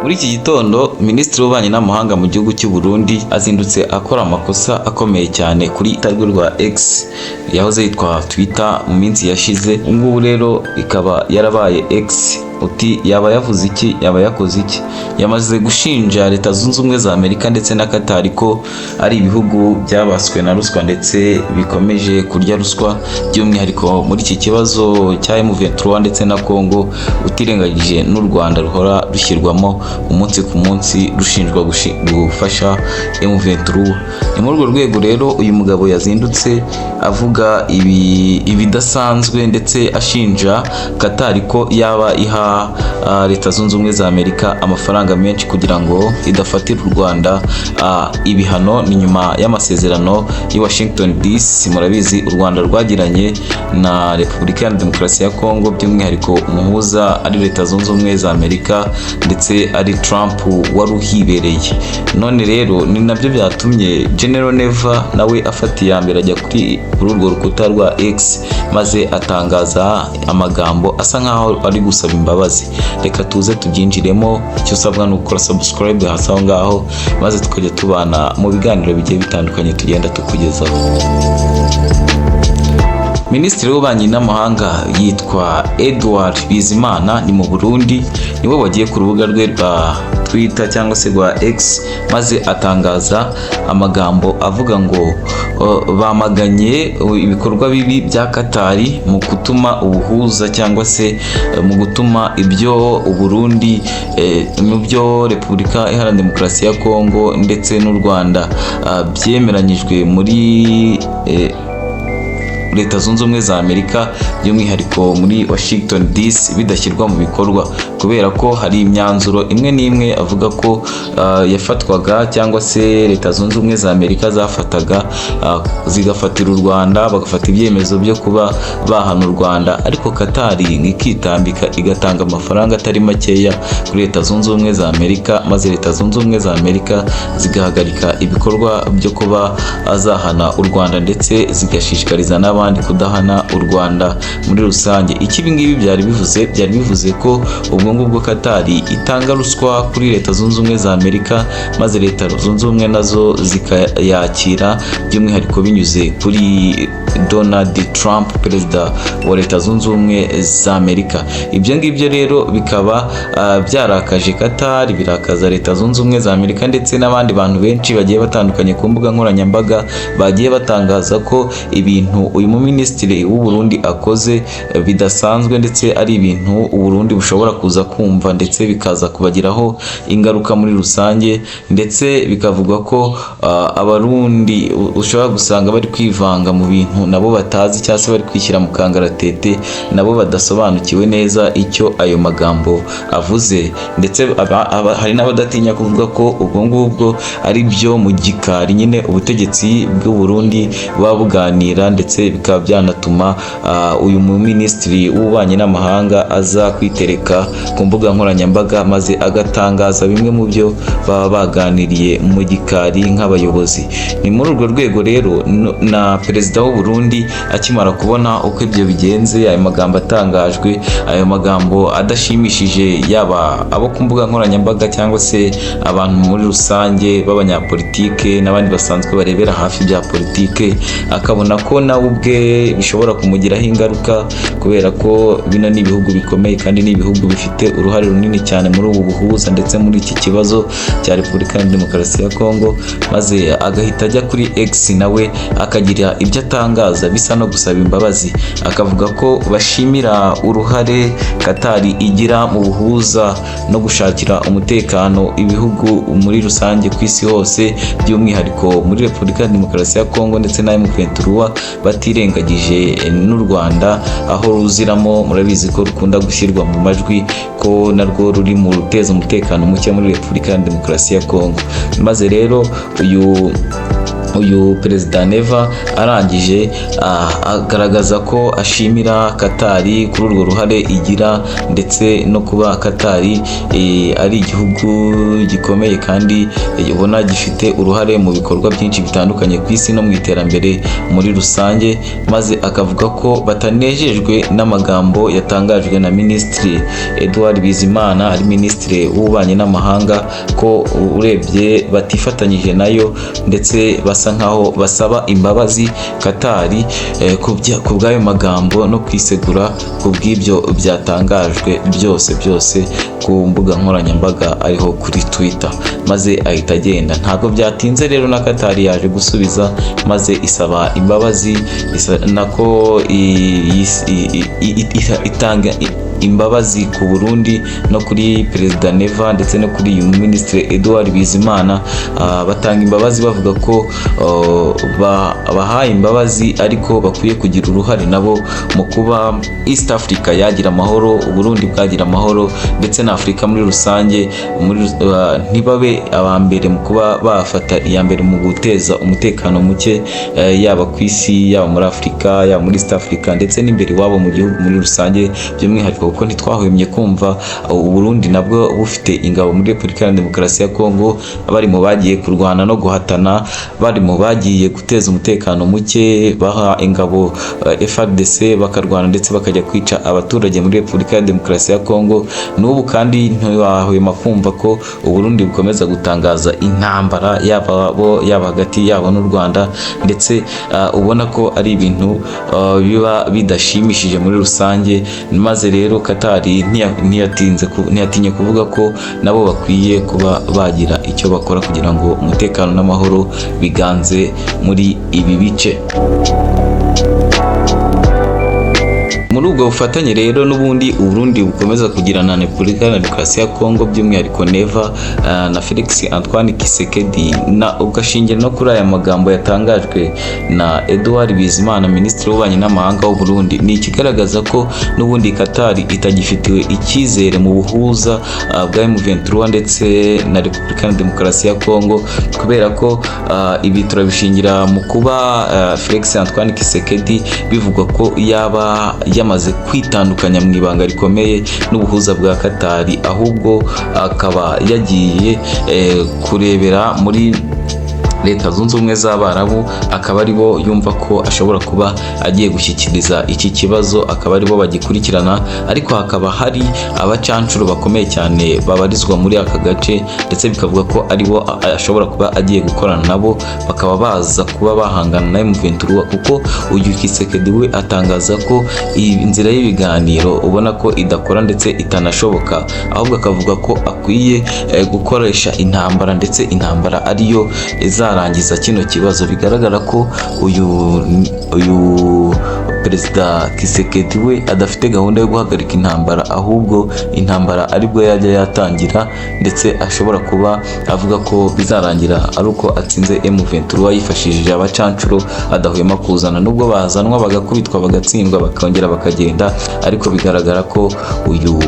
Muri iki gitondo, Minisitiri w'Ububanyi n'Amahanga mu gihugu cy'u Burundi azindutse akora amakosa akomeye cyane kuri rwe rwa X, yahoze yitwa Twitter mu minsi yashize. Ubu ngubu rero ikaba yarabaye X. Uti yaba yavuze iki? Yaba yakoze iki? Yamaze gushinja Leta Zunze Ubumwe za Amerika ndetse na Qatar ko ari ibihugu byabaswe na ruswa ndetse bikomeje kurya ruswa, by'umwihariko muri iki kibazo cya M23 ndetse na Congo, utirengagije n'u Rwanda ruhora rushyirwamo umunsi ku munsi rushinjwa gufasha M23. Ni muri urwo rwego rero uyu mugabo yazindutse avuga ibi ibidasanzwe, ndetse ashinja Qatar ko yaba iha Leta Zunze Ubumwe za Amerika amafaranga menshi kugira ngo idafatira u Rwanda ibihano. Ni nyuma y'amasezerano y'i Washington DC, murabizi, u Rwanda rwagiranye na Repubulika ya Demokarasi ya Kongo, by'umwihariko umuhuza ari Leta Zunze Ubumwe za Amerika ndetse ari Trump wari uhibereye. None rero ni nabyo byatumye General Neva nawe afata iya mbere, ajya kuri urwo rukuta rwa X maze atangaza amagambo asa nkaho ari gusaba imbabazi. Reka tuze tubyinjiremo. Icyo usabwa ni ugukora subscribe hasi aho ngaho, maze tukajya tubana mu biganiro bigiye bitandukanye tugenda tukugezaho. Minisitiri w'Ububanyi n'Amahanga yitwa Edouard Bizimana, ni mu Burundi, niwe wagiye ku rubuga rwe rwa Twitter cyangwa se rwa X maze atangaza amagambo avuga ngo bamaganye ibikorwa bibi bya Katari mu gutuma ubuhuza cyangwa se mu gutuma ibyo Uburundi, mu byo Repubulika Iharanira Demokarasi ya Kongo ndetse n'u Rwanda byemeranyijwe muri Leta Zunze Ubumwe za Amerika, by'umwihariko muri Washington DC, bidashyirwa mu bikorwa, kubera ko hari imyanzuro imwe n'imwe avuga ko yafatwaga cyangwa se Leta Zunze Ubumwe za Amerika zafataga, zigafatira u Rwanda, bagafata ibyemezo byo kuba bahana u Rwanda, ariko Katari ikitambika igatanga amafaranga atari makeya kuri Leta Zunze Ubumwe za Amerika, maze Leta Zunze Ubumwe za Amerika zigahagarika ibikorwa byo kuba azahana u Rwanda, ndetse zigashishikariza n'abandi kudahana u Rwanda muri rusange. Icyo ibi ngibi byari bivuze, byari bivuze ko ubwo ngubwo Katari itanga ruswa kuri Leta Zunze Ubumwe za Amerika, maze Leta Zunze Ubumwe nazo zikayakira, by'umwihariko binyuze kuri Donald Trump, perezida wa Leta Zunze Ubumwe za Amerika. Ibyo ngibyo rero bikaba byarakaje Qatar, birakaza Leta Zunze Ubumwe za Amerika ndetse n'abandi bantu benshi bagiye batandukanye ku mbuga nkoranyambaga, bagiye batangaza ko ibintu uyu muminisitiri w'u Burundi akoze bidasanzwe, ndetse ari ibintu u Burundi bushobora kuza kumva ndetse bikaza kubagiraho ingaruka muri rusange, ndetse bikavugwa ko Abarundi ushobora gusanga bari kwivanga mu bintu nabo batazi, cyangwa se bari kwishyira mu kangaratete, nabo badasobanukiwe neza icyo ayo magambo avuze. Ndetse hari n'abadatinya kuvuga ko ubwo ngubwo ari byo mu gikari nyine ubutegetsi bw'u Burundi buba buganira, ndetse bikaba byanatuma uyu muminisitiri w'ububanyi n'amahanga aza kwitereka ku mbuga nkoranyambaga maze agatangaza bimwe mu byo baba baganiriye mu gikari nk'abayobozi. Ni muri urwo rwego rero na perezida w'u Burundi akimara kubona uko ibyo bigenze, ayo magambo atangajwe, ayo magambo adashimishije yaba abo ku mbuga nkoranyambaga cyangwa se abantu muri rusange b'abanyapolitike n'abandi basanzwe barebera hafi bya politike, akabona ko nawe ubwe bishobora kumugiraho ingaruka, kubera ko bino ni ibihugu bikomeye kandi ni ibihugu bifite uruhare runini cyane muri ubu buhuza ndetse muri iki kibazo cya Repubulika ya Demokarasi ya Kongo, maze agahita ajya kuri X nawe akagira ibyo atangaza bisa no gusaba imbabazi, akavuga ko bashimira uruhare Katari igira mu buhuza no gushakira umutekano ibihugu muri rusange ku isi hose, by'umwihariko muri Repubulika ya Demokarasi ya Kongo ndetse na M23, batirengagije n'u Rwanda aho ruziramo. Murabizi ko rukunda gushyirwa mu majwi ko narwo ruri mu ruteza umutekano muke muri Repubulika ya Demokarasi ya Kongo. Maze rero uyu Uyu perezida Neva arangije agaragaza ko ashimira Katari kuri urwo ruhare igira, ndetse no kuba Katari ari igihugu gikomeye kandi ubona gifite uruhare mu bikorwa byinshi bitandukanye ku isi no mu iterambere muri rusange. Maze akavuga ko batanejejwe n'amagambo yatangajwe na Minisitiri Edouard Bizimana, ari Minisitiri w'Ububanyi n'Amahanga, ko urebye batifatanyije nayo, ndetse basa nkaho basaba imbabazi Katari ku bw'ayo magambo no kwisegura ku bw'ibyo byatangajwe byose byose ku mbuga nkoranyambaga, ariho kuri Twitter, maze ahita agenda. Ntabwo byatinze rero na Katari yaje gusubiza, maze isaba imbabazi, nako itanga imbabazi ku Burundi no kuri Perezida Neva ndetse no kuri uyu Minisitiri Edouard Bizimana. Batanga imbabazi bavuga ko bahaye imbabazi, ariko bakwiye kugira uruhare nabo mu kuba East Africa yagira amahoro, Uburundi bwagira amahoro, ndetse na Afurika muri rusange. Ntibabe aba mbere mu kuba bafata iya mbere mu guteza umutekano muke, yaba ku isi, yaba muri Afurika, yaba muri East Africa, ndetse n'imbere iwabo mu gihugu muri rusange by'umwihariko, kuko ntitwahwemye kumva Uburundi nabwo bufite ingabo muri Repubulika Iharanira Demokarasi ya Kongo, bari mu bagiye kurwana no guhatana, bari mu bagiye guteza umutekano muke, baha ingabo FARDC bakarwana ndetse bakajya kwica abaturage muri Repubulika ya Demokarasi ya Kongo. N'ubu kandi ntiwahwema kumva ko Uburundi bukomeza gutangaza intambara, yaba bo, yaba hagati yabo n'u Rwanda, ndetse ubona ko ari ibintu biba bidashimishije muri rusange. Maze rero Katari ntiyatinye kuvuga ko nabo bakwiye kuba bagira icyo bakora kugira ngo umutekano n'amahoro biganze muri ibi bice. Muri ubwo bufatanye rero n'ubundi Uburundi bukomeza kugirana na Repubulika Iharanira Demokarasi ya Kongo, by'umwihariko Neva na Felix Antoine Tshisekedi, na ugashingira no kuri aya magambo yatangajwe na Edouard Bizimana, Minisitiri w'Ububanyi n'Amahanga w'u Burundi, ni ikigaragaza ko n'ubundi Qatar itagifitiwe icyizere mu buhuza bwa M23 ndetse na Repubulika Iharanira Demokarasi ya Kongo, kubera ko ibi turabishingira mu kuba Felix Antoine Tshisekedi bivugwa ko yaba yamaze kwitandukanya mu ibanga rikomeye n'ubuhuza bwa Katari, ahubwo akaba yagiye kurebera muri Leta Zunze Ubumwe z'Abarabu, akaba aribo yumva ko ashobora kuba agiye gushyikiriza iki kibazo, akaba aribo bagikurikirana. Ariko hakaba hari abacancuro bakomeye cyane babarizwa muri aka gace, ndetse bikavuga ko aribo ashobora kuba agiye gukorana nabo, bakaba baza kuba bahangana na M23, kuko uyu Tshisekedi we atangaza ko iyi nzira y'ibiganiro ubona ko idakora ndetse itanashoboka, ahubwo akavuga ko akwiye gukoresha intambara, ndetse intambara ariyo izarangiza kino kibazo. Bigaragara ko uyu Perezida Tshisekedi we adafite gahunda yo guhagarika intambara, ahubwo intambara aribwo yajya yatangira, ndetse ashobora kuba avuga ko bizarangira ari uko atsinze M23 yifashishije abacancuro adahwema kuzana, nubwo bazanwa bagakubitwa bagatsindwa bakongera bakagenda. Ariko bigaragara ko uyu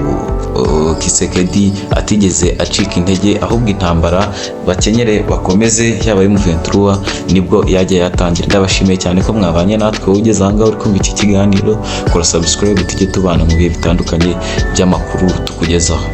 Tshisekedi atigeze acika intege, ahubwo intambara bakenyere bakomeze, yaba M23 nibwo yajya yatangira. Ndabashimiye cyane ko mwabanye natwe. Wowe ugeze ahangaha uri kumva iki kiganiro, kora subscribe tujye tubana mu bihe bitandukanye by'amakuru tukugezaho.